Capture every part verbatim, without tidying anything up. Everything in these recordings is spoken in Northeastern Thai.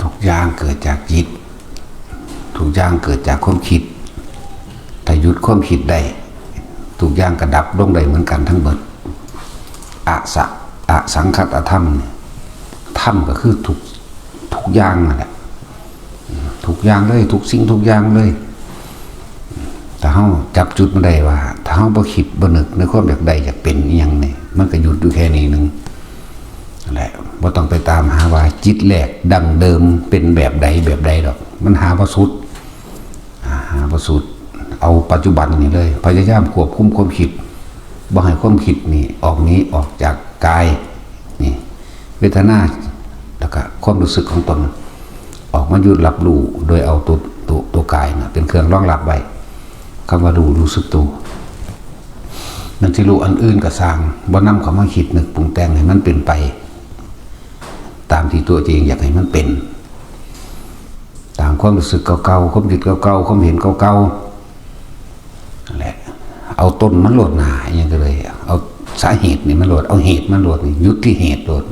ทุกอย่างเกิดจากจิต ทุกอย่างเกิดจากความคิด ถ้าหยุดความคิดได้ ทุกอย่างก็ดับลงได้เหมือนกันทั้งหมด อสะ อสังคตธรรม ธรรมก็คือทุก ทุกอย่างนั่นแหละ ทุกอย่างเลย ทุกสิ่งทุกอย่างเลย ถ้าเฮาจับจุดมันได้ว่า ถ้าเฮาบ่คิดบ่นึกในความอยากได้อยากเป็นอีหยังนี่ มันก็หยุดอยู่แค่นี้หนึ่ง นั่นแหละ บ่ต้องไปตามหาว่าจิตแรกดั้งเดิมเป็นแบบใดแบบใดดอก มันหาบ่สุด อ่า หาบ่สุด เอาปัจจุบันนี่เลย พยายามควบคุมความคิด บ่ให้ความคิดนี่ออกหนีออกจากกาย นี่ เวทนา แล้วก็ความรู้สึกของตน ออกมาอยู่รับรู้ โดยเอาตัว ตัว ตัวกายน่ะเป็นเครื่องรองรับไว้ คำว่ารู้ รู้สึกตัว นั่นสิรู้อันอื่นก็ซ่าง บ่นำเข้ามาคิดนึกปรุงแต่งให้มันเป็นไป ตามที่ตัวเองอยากให้มันเป็น ตามความรู้สึกเก่าๆ ความคิดเก่าๆ ความเห็นเก่าๆ นั่นแหละ เอาต้นมันโลดหนา อิหยังก็เลย เอาสาเหตุนี่มันโลด เอาเหตุมันโลดนี่ หยุดที่เหตุโลด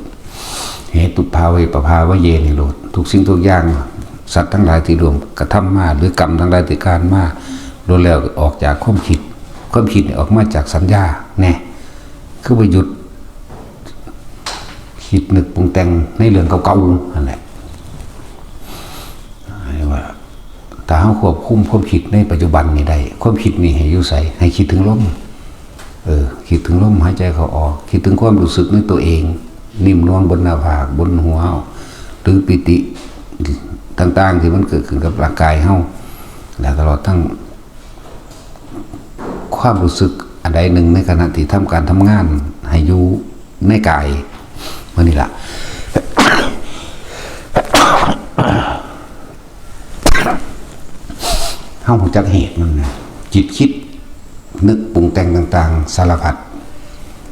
เหตุปภาเวปภาวะเยนี่โลด ทุกสิ่งทุกอย่าง สัตว์ทั้งหลายที่ร่วมกระทำมา หรือกรรมทั้งหลายที่การมา ล้วนแล้วออกจากความคิด ความคิดนี่ออกมาจากสัญญา แน่ คือบ่หยุด คิดนึกปรุงแต่งในเรื่องเก่าๆ นั่นแหละ เรียกว่า ถ้าเฮาควบคุมความคิดในปัจจุบันนี่ได้ ความคิดนี่ให้อยู่ไส ให้คิดถึงลม เออ คิดถึงลมหายใจเข้าออก คิดถึงความรู้สึกในตัวเอง นิ่มนวลบนหน้าผาก บนหัว หรือปีติต่างๆ ที่มันเกิดขึ้นกับร่างกายเฮา และตลอดทั้ง ความรู้สึกอันใดหนึ่งในขณะที่ทำการทำงานให้อยู่ในกาย มื้อนี้ล่ะ เฮารู้จักเหตุมันนะ จิตคิดนึกปรุงแต่งต่างๆ สารพัด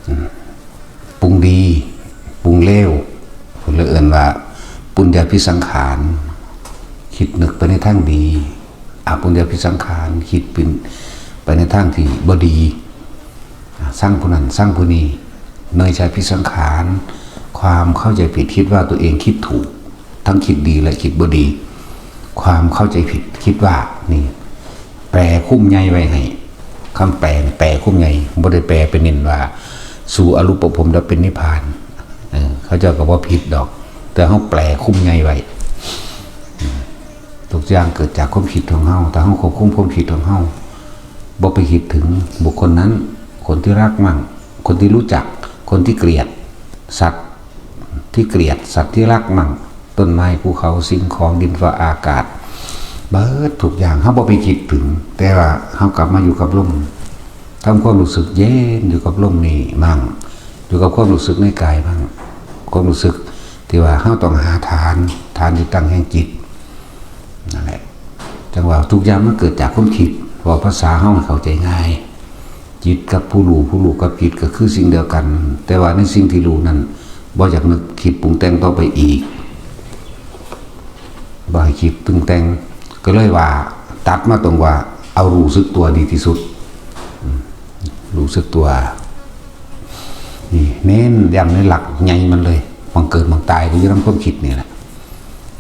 อืม ปรุงดี ปรุงเลว เพิ่นเลยเอิ้นว่า ปุญญาภิสังขาร คิดนึกไปในทางดี อปุญญาภิสังขาร คิดเป็นไปในทางที่บ่ดี อ่า ชังผู้นั้น ชังผู้นี้ เนยชาภิสังขาร ความเข้าใจผิด คิดว่าตัวเองคิดถูก ทั้งคิดดีและคิดบ่ดี ความเข้าใจผิด คิดว่า นี่ แปลคุ้มใหญ่ไว้ให้ คำแปลนี่แปลคุ้มใหญ่ บ่ได้แปลไปเน้นว่า สู่อรูปภพแล้วเป็นนิพพาน เออ เขาเจ้าก็บ่ผิดดอก แต่เฮาแปลคุ้มใหญ่ไว้ อืม ทุกอย่างเกิดจากความคิดของเฮา ถ้าเฮาควบคุมความคิดของเฮา บ่ไปคิดถึงบุคคลนั้น คนที่รักมั่ง คนที่รู้จัก คนที่เกลียด สัตว์ที่เกลียด สัตว์ที่รักมั่ง ต้นไม้ ภูเขา สิ่งของ ดินฟ้าอากาศ เบิดทุกอย่าง เฮาบ่ไปคิดถึง แต่ว่าเฮากลับมาอยู่กับลม ทำความรู้สึกเย็นอยู่กับลมนี่มั่ง อยู่กับความรู้สึกในกายมั่ง ความรู้สึกที่ว่าเฮาต้องหาฐาน ฐานที่ตั้งแห่งจิต นั่นแหละ จังว่าทุกอย่างมันเกิดจากความคิด เว้าภาษาเฮาให้เข้าใจง่าย จิตกับผู้รู้ ผู้รู้กับจิตก็คือสิ่งเดียวกัน แต่ว่าในสิ่งที่รู้นั้น บ่อยากนึกคิดปรุงแต่งต่อไปอีก บ่ให้คิดปรุงแต่ง ก็เลยว่า ตัดมาตรงว่า เอารู้สึกตัวดีที่สุด อืม รู้สึกตัว นี่ เน้นย้ำในหลักใหญ่มันเลย หม่องเกิดหม่องตายก็อยู่นำความคิดนี่แหละ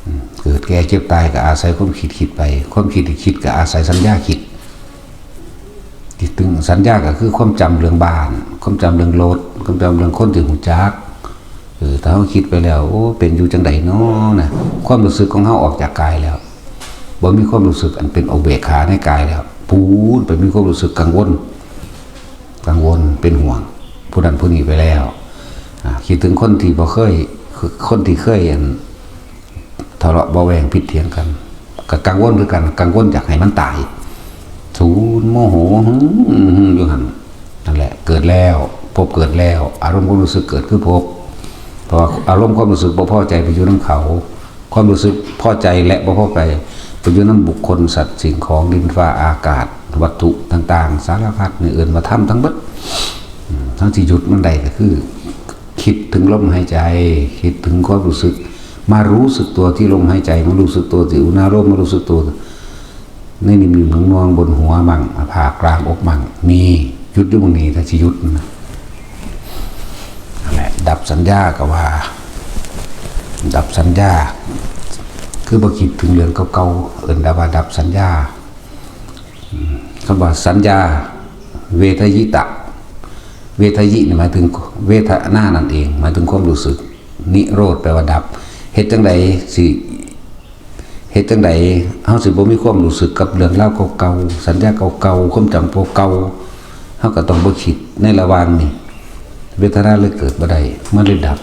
อืม เกิดแก่เจ็บตายก็อาศัยความคิดคิดไป ความคิดที่คิดก็อาศัยสัญญาคิด คิดถึงสัญญาก็คือความจำเรื่องบ้าน ความจำเรื่องรถ ความจำเรื่องคนที่รู้จัก เออ ถ้าเฮาคิดไปแล้ว โอ้ เป็นอยู่จังใดน้อนะ ความรู้สึกของเฮาออกจากกายแล้ว บ่มีความรู้สึกอันเป็นอุเบกขาในกายแล้ว ปูนไปมีความรู้สึกกังวล กังวล เป็นห่วง ผู้นั้นผู้นี้ไปแล้ว อ่า คิดถึงคนที่บ่เคย คนที่เคยอัน ทะเลาะเบาะแว้งผิดเถียงกัน ก็กังวลคือกัน กังวลอยากให้มันตาย ศูนย์โมโห หึ่มๆ อยู่หั่น นั่นแหละ เกิดแล้ว ภพเกิดแล้ว อารมณ์ความรู้สึกเกิดคือภพ เพราะว่าอารมณ์ความรู้สึกบ่พอใจไปอยู่นำเขา ความรู้สึกพอใจและบ่พอใจไปอยู่นำบุคคล สัตว์ สิ่งของ ดินฟ้าอากาศ วัตถุต่างๆ สารพัด นี่เอิ้นว่าธรรมทั้งเบิด อืม ทั้งที่หยุดมันได้ก็คือ คิดถึงลมหายใจ คิดถึงความรู้สึก มารู้สึกตัวที่ลมหายใจ มารู้สึกตัวที่อุณาโลม มารู้สึกตัวในนิ่มๆ นวลๆ บนหัวมั่ง ผ่ากลางอกมั่ง นี่ หยุดอยู่ตรงนี้ ถ้าสิหยุดนะ นั่นแหละ ดับสัญญาก็ว่า ดับสัญญา คือบ่คิดถึงเรื่องเก่าๆ เอิ้นว่าดับสัญญา อืม คำว่าสัญญา เวทยิตะ เวทยินี่หมายถึงเวทนานั่นเอง หมายถึงความรู้สึก นิโรธแปลว่าดับ เฮ็ดจั่งใดสิ เฮ็ดจั่งใดเฮาสิบ่มีความรู้สึกกับเรื่องราวเก่าๆ สัญญาเก่าๆ ความจำเก่าๆ เฮาก็ต้องบ่คิดในระหว่างนี้ เวทนาเลยเกิดบ่ได้ มันเลยดับ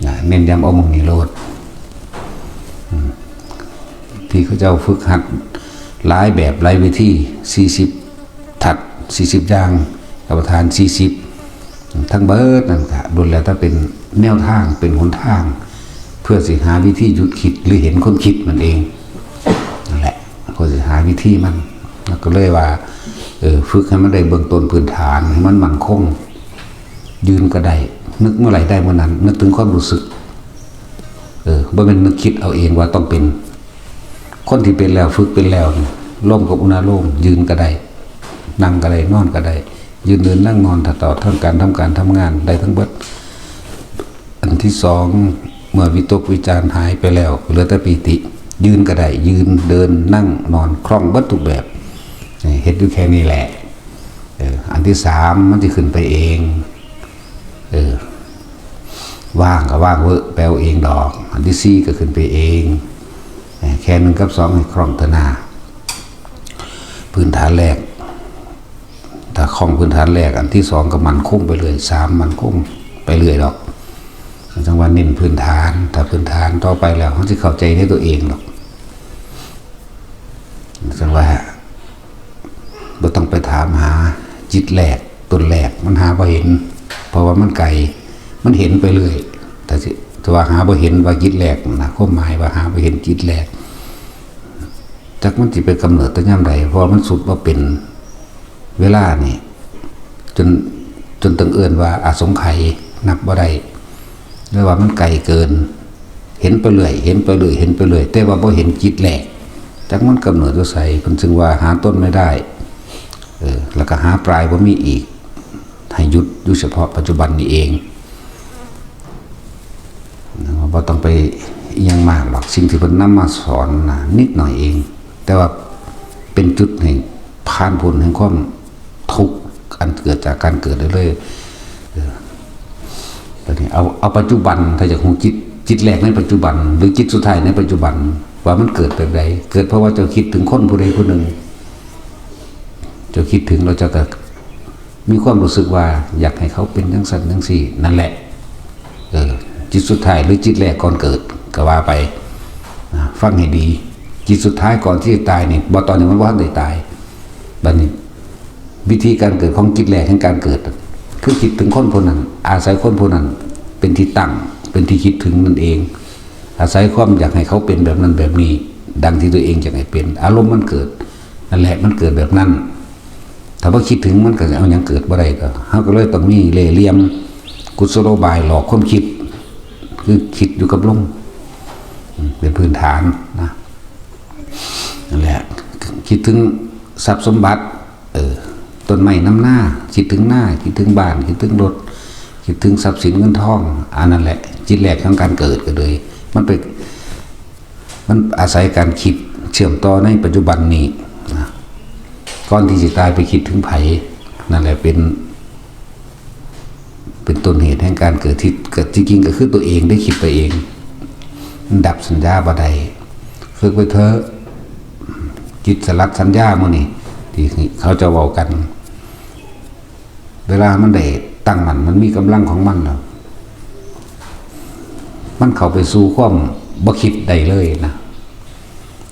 นะ เน้นย้ำเอาหม่องนี้โลด อืม ที่เขาเจ้าฝึกหัดหลายแบบหลายวิธี สี่สิบ ทัศน์ สี่สิบ อย่าง กรรมฐาน สี่สิบ ทั้งเบิดนั่นก็ล้วนแล้วแต่เป็นแนวทาง เป็นหนทาง เพื่อสิหาวิธีหยุดคิดหรือเห็นความคิดมันเอง นั่นแหละ เพื่อสิหาวิธีมัน แล้วก็เลยว่า เออ ฝึกให้มันได้เบื้องต้นพื้นฐาน ให้มันมั่นคง ยืนก็ได้ นึกเมื่อไหร่ได้เมื่อนั้น นึกถึงความรู้สึก เออ บ่แม่นนึกคิดเอาเองว่าต้องเป็น คนที่เป็นแล้ว ฝึกเป็นแล้วนี่ ลมกับอุณาโลม ยืนก็ได้ นั่งก็ได้ นอนก็ได้ ยืนเดินนั่งนอน ตลอดทั้งการทำการทำงาน ได้ทั้งเบิด อันที่สอง เมื่อวิตกวิจารหายไปแล้ว เหลือแต่ปีติ ยืนก็ได้ ยืน เดิน นั่ง นอน คล่องเบิดทุกแบบ เฮ็ดอยู่แค่นี้แหละ เออ อันที่สาม มันสิขึ้นไปเอง เออ ว่างก็ว่างเว้อ ไปเอาเองดอก อันที่สี่ ก็ขึ้นไปเอง เออ แค่หนึ่งกับสองให้คล่องเถอะนา พื้นฐานแรก ถ้าคล่องพื้นฐานแรก อันที่สองก็มั่นคงไปเรื่อย สาม มั่นคงไปเรื่อยดอก จั่งว่าเน้นพื้นฐาน ถ้าพื้นฐานต่อไปแล้ว เฮาสิเข้าใจในตัวเองดอก จั่งว่า บ่ต้องไปถามหาจิตแรก ต้นแรก มันหาบ่เห็น เพราะว่ามันไกล มันเห็นไปเรื่อย แต่สิ แต่ว่าหาบ่เห็นว่าจิตแรกนะ ความหมายว่าหาบ่เห็นจิตแรก จักมันสิไปกำเนิดแต่ยามใด เพราะว่ามันสุดบ่เป็น เวลานี่ จน จนต้องเอิ้นว่าอสงไขย นับบ่ได้ หรือว่ามันไกลเกิน เห็นไปเรื่อย เห็นไปเรื่อย เห็นไปเรื่อย แต่ว่าบ่เห็นจิตแรก จักมันกำเนิดอยู่ไส เพิ่นจึงว่าหาต้นไม่ได้ เออ แล้วก็หาปลายบ่มีอีก ให้หยุดอยู่เฉพาะปัจจุบันนี้เอง บ่ต้องไปอิหยังมากหรอก สิ่งที่เพิ่นนำมาสอนนะ นิดหน่อยเอง แต่ว่าเป็นจุดให้ผ่านพ้นแห่งความทุกข์อันเกิดจากการเกิดได้เลย เออ ตอนนี้เอา เอาปัจจุบัน ถ้าอยากรู้จิต จิตแรกในปัจจุบัน หรือจิตสุดท้ายในปัจจุบัน ว่ามันเกิดแบบใด เกิดเพราะว่าเจ้าคิดถึงคนผู้ใดผู้หนึ่ง เจ้าคิดถึงแล้วเจ้าก็มีความรู้สึกว่าอยากให้เขาเป็นจั่งซั้นจั่งซี้ นั่นแหละ เออ จิตสุดท้ายหรือจิตแรกก่อนเกิดก็ว่าไป นะ ฟังให้ดี จิตสุดท้ายก่อนที่จะตายนี่ บ่ ตอนนี้มันบ่ทันได้ตาย บัดนี้ วิธีการเกิดของจิตแรกแห่งการเกิด คือคิดถึงคนผู้นั้น อาศัยคนผู้นั้นเป็นที่ตั้ง เป็นที่คิดถึงนั่นเอง อาศัยความอยากให้เขาเป็นแบบนั้นแบบนี้ ดังที่ตัวเองอยากให้เป็น อารมณ์มันเกิด นั่นแหละ มันเกิดแบบนั้น ถ้าบ่คิดถึงมันก็สิเอาหยังเกิดบ่ได้ ก็ เฮาก็เลยต้องมีเล่ห์เหลี่ยม กุศโลบายหลอกความคิด คือคิดอยู่กับลม อืม เป็นพื้นฐานนะ นั่นแหละ คิดถึงทรัพย์สมบัติ เออ ต้นไม้นำนา คิดถึงนา คิดถึงบ้าน คิดถึงรถ คิดถึงทรัพย์สินเงินทอง อันนั้นแหละ จิตแรกของการเกิดก็เลย มันไป มันอาศัยการคิดเชื่อมต่อในปัจจุบันนี้นะ ก่อนที่สิตายไปคิดถึงไผ นั่นแหละเป็น เป็นต้นเหตุแห่งการเกิด ที่ ก็ที่จริงก็คือตัวเองได้คิดไปเอง มันดับสัญญาบ่ได้ ฝึกไว้เถอะ จิตสลัดสัญญาหมู่นี้ ที่เขาเจ้าเว้ากัน เวลามันได้ตั้งมั่น มันมีกำลังของมันแล้ว มันเข้าไปสู่ความบ่คิดได้เลยนะ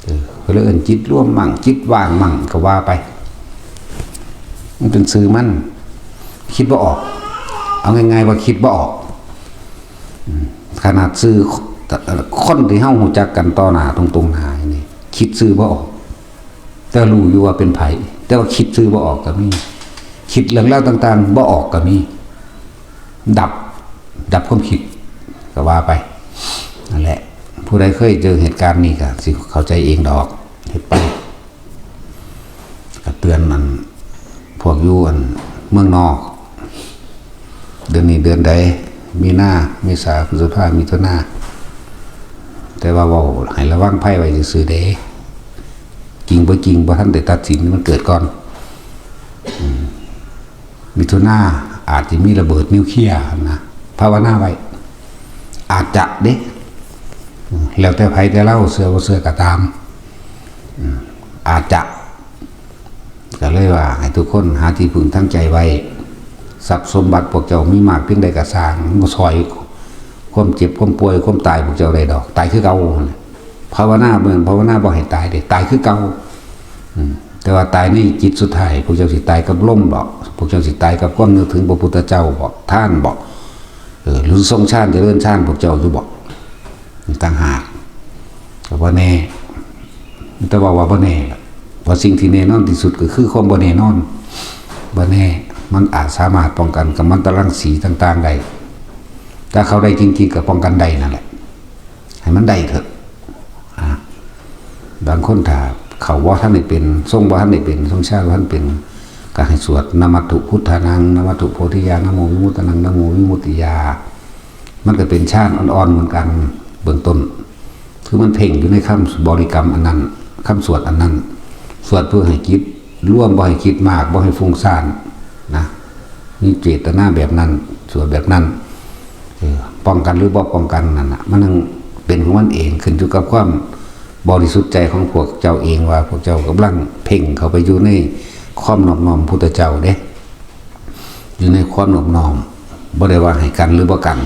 เออ ก็เลยเอิ้นจิตรวมมั่ง จิตว่างมั่งก็ว่าไป มันเป็นชื่อมัน คิดบ่ออก เอาง่ายๆว่าคิดบ่ออก อืม ขนาดชื่อคนที่เฮารู้จักกันต่อหน้าตรงๆหน้านี่ คิดชื่อบ่ออก แต่รู้อยู่ว่าเป็นไผ แต่ว่าคิดชื่อบ่ออกก็มี คิดเรื่องราวต่างๆบ่ออกก็มี ดับ ดับความคิด ก็ว่าไป นั่นแหละ ผู้ใดเคยเจอเหตุการณ์นี้ก็สิเข้าใจเองดอก เฮ็ดไป ก็เตือนอัน พวกอยู่อันเมืองนอก เดือนนี้เดือนใด มีนา เมษา พฤษภา มิถุนา แต่ แต่ว่าเว้าให้ระวังภัยไว้ซื่อๆเด้ จริงบ่จริงบ่ทันได้ตัดสิน มันเกิดก่อน อืม มิถุนาอาจจะมีระเบิดนิวเคลียร์นะ ภาวนาไว้ อาจจะเด้ อืม แล้วแต่ไผแต่เล่า เชื่อบ่เชื่อก็ตาม อืม อาจจะ ก็เลยว่าให้ทุกคนหาที่พึ่งทางใจไว้ ทรัพย์สมบัติพวกเจ้ามีมากเพียงใดก็ซ่าง มันบ่ซ่อยความเจ็บความป่วยความตายพวกเจ้าได้ดอก ตายคือเก่า ภาวนาเบิ่ง ภาวนาบ่ให้ตายเด้ ตายคือเก่า อืม แต่ว่าตายในจิตสุดท้าย พวกเจ้าสิตายกับลมบ่ พวกเจ้าสิตายกับความนึกถึงพระพุทธเจ้าบ่ ทานบ่ เออ หรือทรงฌานเจริญฌานพวกเจ้าอยู่บ่ นี่ต่างหาก ก็บ่แน่ แต่ว่าว่าบ่แน่ล่ะ เพราะสิ่งที่แน่นอนที่สุดก็คือความบ่แน่นอน บ่แน่ มันอาจสามารถป้องกันกัมมันตรังสีต่างๆได้ ถ้าเข้าได้จริงๆก็ป้องกันได้นั่นแหละ ให้มันได้เถอะ อ่า บางคนถ้าเข้าบ่ทันได้เป็น ทรงบ่ทันได้เป็น ทรงฌานบ่ทันเป็น ก็ให้สวด นะมัตถุพุทธานัง นะมัตถุโพธิยา นะโมวิมุตตานัง นะโมวิมุตติยา มันก็เป็นฌานอ่อนๆเหมือนกัน เบื้องต้น คือมันเพ่งอยู่ในคำบริกรรมอันนั้น คำสวดอันนั้น สวดเพื่อให้จิตรวม บ่ให้คิดมาก บ่ให้ฟุ้งซ่านนะ มีเจตนาแบบนั้น สวดแบบนั้น เออ ป้องกันหรือบ่ป้องกันนั่นน่ะ มันยังเป็นของมันเอง ขึ้นอยู่กับความบริสุทธิ์ใจของพวกเจ้าเอง ว่าพวกเจ้ากำลังเพ่งเข้าไปอยู่ในความนอบน้อมพุทธเจ้าเด้ อยู่ในความนอบน้อม บ่ได้ว่าให้กันหรือบ่กัน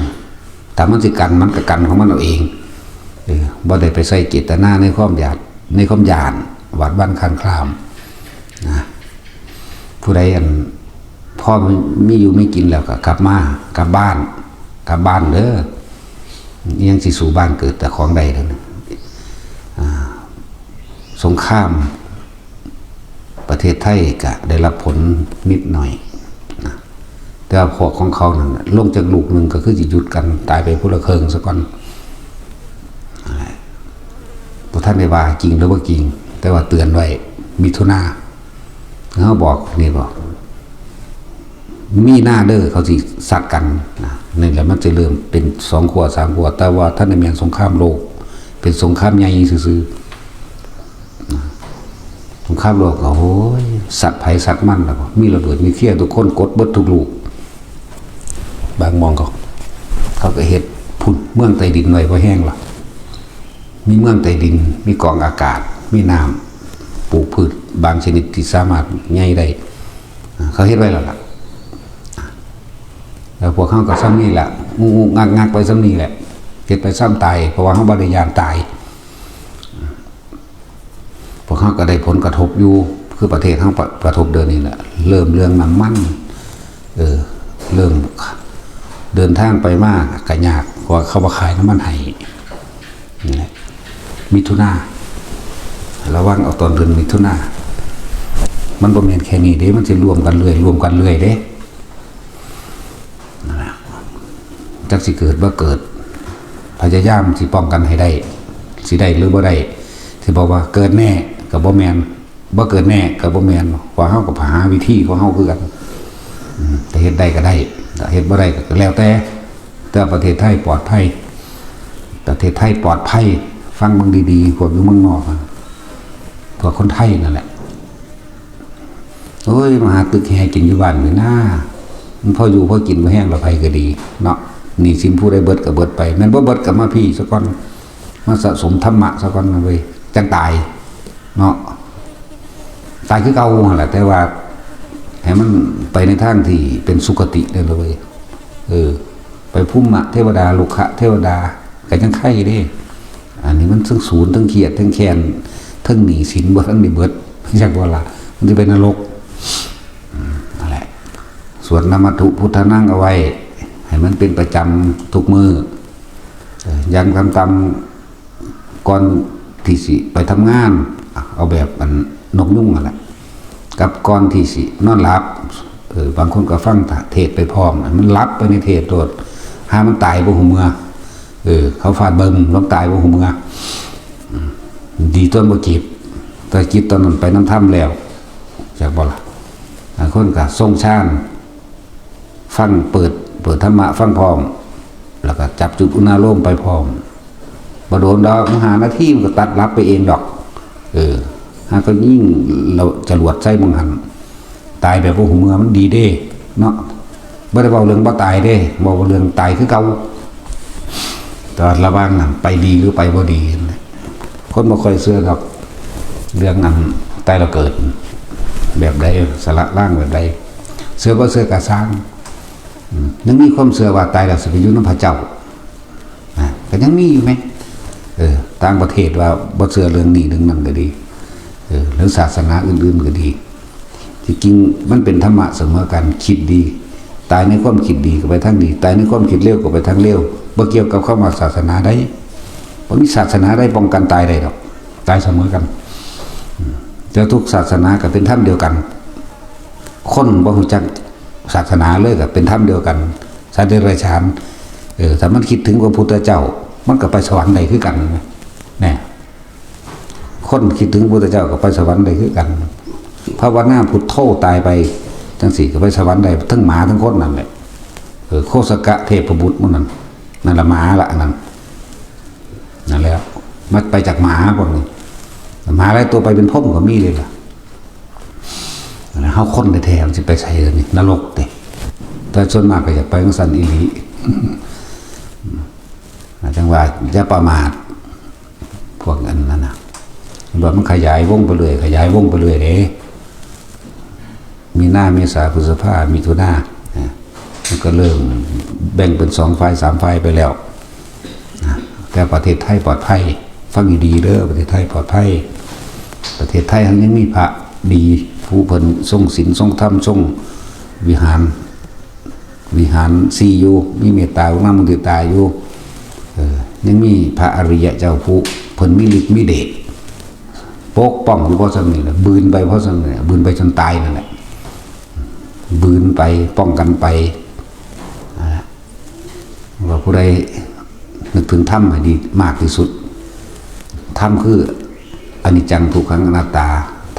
ถ้ามันสิกัน มันก็กันของมันเอาเอง เออ บ่ได้ไปใส่เจตนาในความอยาก ในความย้าน หวาดหวั่นคลานคลาม นะ ผู้ใดอัน พอมีอยู่มีกินแล้วก็กลับมา กลับบ้าน กลับบ้านเด้อ ยังสิสู่บ้านเกิดแต่ของใดเด้อ อ่า สงคราม ประเทศไทยก็ได้รับผลนิดหน่อยนะ แต่ว่าพวกของเขานั่นน่ะ ลงจากลูกหนึ่งก็คือสิหยุดกัน ตายไปผู้ละครึ่งซะก่อน นั่นแหละ บ่ทันได้ว่าจริงหรือบ่จริง แต่ว่าเตือนไว้ มิถุนา เฮาบอกนี่บอก มีนาเด้อ เขาสิซัดกันนะ นี่แหละมันจะเริ่มเป็นสองขั้วสามขั้ว แต่ว่าทันได้แม่นสงครามโลก เป็นสงครามใหญ่ซื่อๆนะ สงครามโลกก็ โอ้ย ซัดไผซัดมันแล้วก็มีระเบิดนิวเคลียร์ ทุกคนกดเบิดทุกลูก บางหม่องเขา เขาก็เฮ็ดพุ้นเมืองใต้ดินไว้พอแห้งละ มีเมืองใต้ดิน มีกองอากาศ มีน้ำ ปลูกพืชบางชนิดที่สามารถใหญ่ได้ อ่า เขาเฮ็ดไว้แล้วล่ะ แล้วพวกเขาก็ซ่ำนี่แหละ งุกๆงักๆไปซ่ำนี่แหละ เฮ็ดไปซ่ำตาย เพราะว่าเขาบ่ได้ย้านตาย พวกเขาก็ได้ผลกระทบอยู่ คือประเทศเขาประ กระทบเดือนนี้แหละ เริ่มเรื่องน้ำมัน เออ เริ่มเดินทางไปมาก็ยาก เพราะว่าเขาบ่ขายน้ำมันให้ นี่แหละ มิถุนา ระวังเอาตอนเดือนมิถุนา มันบ่แม่นแค่นี้เด้ มันสิรวมกันเรื่อย รวมกันเรื่อยเด้ นั่นล่ะ จักสิเกิดบ่เกิด พยายามสิป้องกันให้ได้ สิได้หรือบ่ได้ สิบอกว่าเกิดแน่ก็บ่แม่น บ่เกิดแน่ก็บ่แม่น ว่าเฮาก็หาวิธีของเฮาคือกัน อืม แต่เฮ็ดได้ก็ได้ แต่เฮ็ดบ่ได้ก็แล้วแต่ แต่ประเทศไทยปลอดภัย ประเทศไทยปลอดภัย ฟังเบิ่งดีๆ พวกอยู่เมืองนอกอะ พวกคนไทยนั่นแหละ โอ้ย มาหาตึกแฮกินอยู่บ้านนี่นะ มันพออยู่พอกิน บ่แฮงละไผก็ดีเนาะ หนี้สินผู้ใดเบิดก็เบิดไป แม่นบ่เบิดก็มาพี้ซะก่อน มาสะสมธรรมะซะก่อนนะเว้ย จั่งตายเนาะ ตายคือเก่าหั่นแหละ แต่ว่าให้มันไปในทางที่เป็นสุคตินั่นละเว้ย เออ ไปภูมิเทวดา ลุกขเทวดา ก็ยังไคเด้ อันนี้มันทั้งสูญ ทั้งเครียด ทั้งแค้น ทั้งหนี้สินบ่ทันได้เบิด จักว่าล่ะ มันสิไปนรก อืม นั่นแหละ สวดนะมัตถุพุทธานังเอาไว้ ให้มันเป็นประจำทุกมื้อ เออ อย่างต่ำๆ ก่อนที่สิไปทำงาน เอาแบบอันนกยุงนั่นแหละ กับก่อนที่สินอนหลับ เออ บางคนก็ฟังเทศน์ไปพร้อม มันหลับไปในเทศน์โลด หามันตายบ่ฮู้เมื่อ เออ เขาฟาดเบิ่ง ลงตายบ่ฮู้เมื่อ อืม ดีตอนบ่เจ็บ แต่จิตตอนนั้นไปนำธรรมแล้ว จักบ่ล่ะ บางคนก็ทรงฌาน ฟัง เปิด เปิดธรรมะฟังพร้อม แล้วก็จับจุดอุณาโลมไปพร้อม บ่โดนดอก หานาทีมันก็ตัดหลับไปเองดอก เออ หาก็ยิงแล้วจรวดใส่หม่องหั่น ตายแบบบ่ฮู้เมื่อมันดีเด้ เนาะ บ่ได้เว้าเรื่องบ่ตายเด้ เว้าเรื่องตายคือเก่า แต่ว่าระหว่างนั้นไปดีหรือไปบ่ดีนั่นแหละ คนบ่ค่อยเชื่อดอก เรื่องอันตายแล้วเกิด แบบใด สละร่างแบบใด เชื่อบ่เชื่อก็ซ่าง อืม ยังมีความเชื่อว่าตายแล้วสิไปอยู่นำพระเจ้า อ่ะ ก็ยังมีอยู่ไหม เออ ต่างประเทศว่าบ่เชื่อเรื่องนี้เรื่องนั้นก็ดี เออ หรือศาสนาอื่นๆก็ดี ที่จริงมันเป็นธรรมะเสมอกัน คิดดี ตายในความคิดดีก็ไปทางดี ตายในความคิดเลวก็ไปทางเลว บ่เกี่ยวกับคำว่าศาสนาใด บ่มีศาสนาใดป้องกันตายได้ดอก ตายเสมอกัน อืม แต่ทุกศาสนาก็เป็นธรรมเดียวกัน คนบ่ฮู้จักศาสนาเลยก็เป็นธรรมเดียวกัน สัตว์เดรัจฉาน เออ ถ้ามันคิดถึงพระพุทธเจ้า มันก็ไปสวรรค์ได้คือกัน แหน่ คนคิดถึงพระพุทธเจ้าก็ไปสวรรค์ได้คือกัน ภาวนาพุทโธตายไปจังซี้ก็ไปสวรรค์ได้ ทั้งหมาทั้งคนนั่นแหละ เออ โคสกะเทพบุตรหมู่นั่น นั่นละหมาละอันนั้น นั่นแหละ มันไปจากหมาพวกนี้ หมาหลายตัวไปเป็นพรหมก็มีเลยล่ะ เฮาคนแท้ๆ มันสิไปไสล่ะนี่ นรกติ แต่ส่วนมากก็อยากไปจั่งซั้นอีหลี จั่งว่าอย่าประมาท พวกอันนั้นน่ะ ว่ามันขยายวงไปเรื่อย ขยายวงไปเรื่อยเด้ มีนา เมษา พฤษภา มิถุนา นะ มันก็เริ่มแบ่งเป็นสองฝ่ายสามฝ่ายไปแล้ว นะ แต่ประเทศไทยปลอดภัย ฟังดีๆเด้อ ประเทศไทยปลอดภัย ประเทศไทยยังมีพระดี ผู้เพิ่นทรงศีลทรงธรรมทรงวิหาร วิหารสี่อยู่ มีเมตตากรุณามุทิตาอยู่ เออ ยังมีพระอริยะเจ้าผู้เพิ่นมีฤทธิ์มีเดช ปกป้องอยู่เพราะฉะนั้นแหละ บืนไปเพราะฉะนั้นแหละ บืนไปจนตายนั่นแหละ บืนไป ป้องกันไป อ่า ว่าผู้ใดนึกถึงธรรมให้ดีมากที่สุด ธรรมคืออนิจจังทุกขังอนัตตา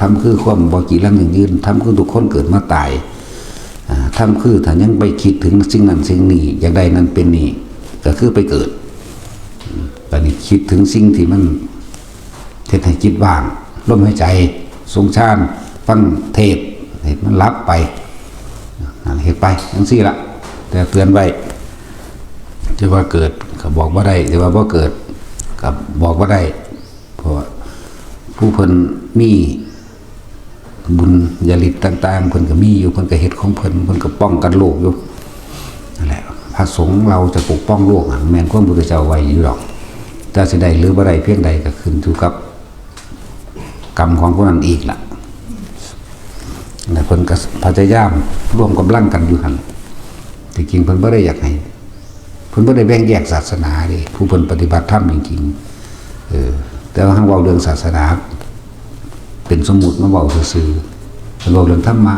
ธรรมคือความบ่จีรังยั่งยืน ธรรมคือทุกคนเกิดมาตาย อ่า ธรรมคือถ้ายังไปคิดถึงสิ่งนั้นสิ่งนี้ อยากได้นั่นเป็นนี่ ก็คือไปเกิด อืม บัดนี้คิดถึงสิ่งที่มัน เฮ็ดให้จิตว่าง ลมหายใจ ทรงฌาน ฟังเทศน์ ให้มันหลับไป นั่นเฮ็ดไปจั่งซี้ล่ะ แต่เตือนไว้ จะว่าเกิดก็บอกบ่ได้ จะว่าบ่เกิดก็บอกบ่ได้ เพราะว่าผู้เพิ่นมีบุญญาฤทธิ์ต่างๆ เพิ่นก็มีอยู่ เพิ่นก็เฮ็ดของเพิ่น เพิ่นก็ป้องกันโลกอยู่ นั่นแหละ พระสงฆ์เราจะปกป้องโลกอะ แม่นความพุทธเจ้าไว้อยู่ดอก แต่สิได้หรือบ่ได้เพียงใดก็ขึ้นอยู่กับกรรมของผู้นั้นอีกล่ะ แล้วเพิ่นก็พยายามรวมกำลังกันอยู่หั่น ที่จริงเพิ่นบ่ได้อยากให้ เพิ่นบ่ได้แบ่งแยกศาสนาเด้ ผู้เพิ่นปฏิบัติธรรมจริงๆ เออ แต่ว่าเฮาเว้าเรื่องศาสนา เป็นสมมุติมาเว้าซื่อๆ เพิ่นเว้าเรื่องธรรมะ